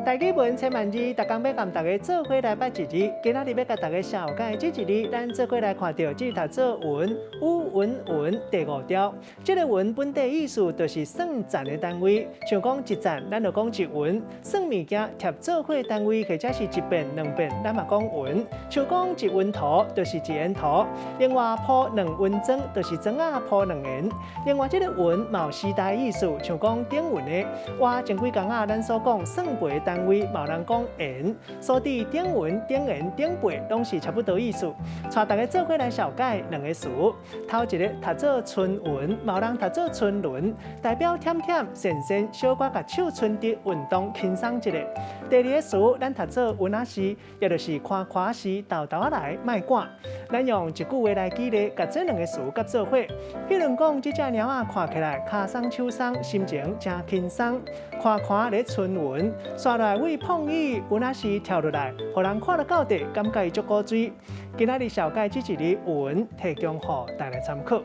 台語文千萬字，逐工欲共大家做伙來捌一字。今仔日欲共大家紹介這一字，咱做伙來看著，這讀做勻，烏勻勻第五條。這個勻本底意思就是算棧的單位，像講一棧，咱就講一勻；算物件疊做伙單位，或者是一變兩變，咱嘛講勻。像講一勻塗，就是一煙塗。另外鋪兩勻磚，就是磚仔鋪兩緣。另外這個勻嘛有時代意思，像講頂勻的。倚前幾工仔，咱所講算盤的單位，嘛有人講緣，所以頂勻、頂緣、頂輩，攏是差不多意思。帶大家做伙來紹介兩個詞，頭一个讀做春勻，嘛有人讀做春圇，代表忝忝、善善，小可共手伸直運動輕鬆一下。第二个詞，咱讀做勻仔時，也就是寬寬時，沓沓仔來，莫趕。咱用一句話來舉例，共這兩个詞結做伙。彼如講，這隻貓仔看起來跤鬆手鬆，心情誠輕鬆，寬寬咧春勻，紲落來為碰椅，勻仔時跳落來，予人看了到底，感覺伊足古錐。今仔日紹介這一字勻，提供予大家參考。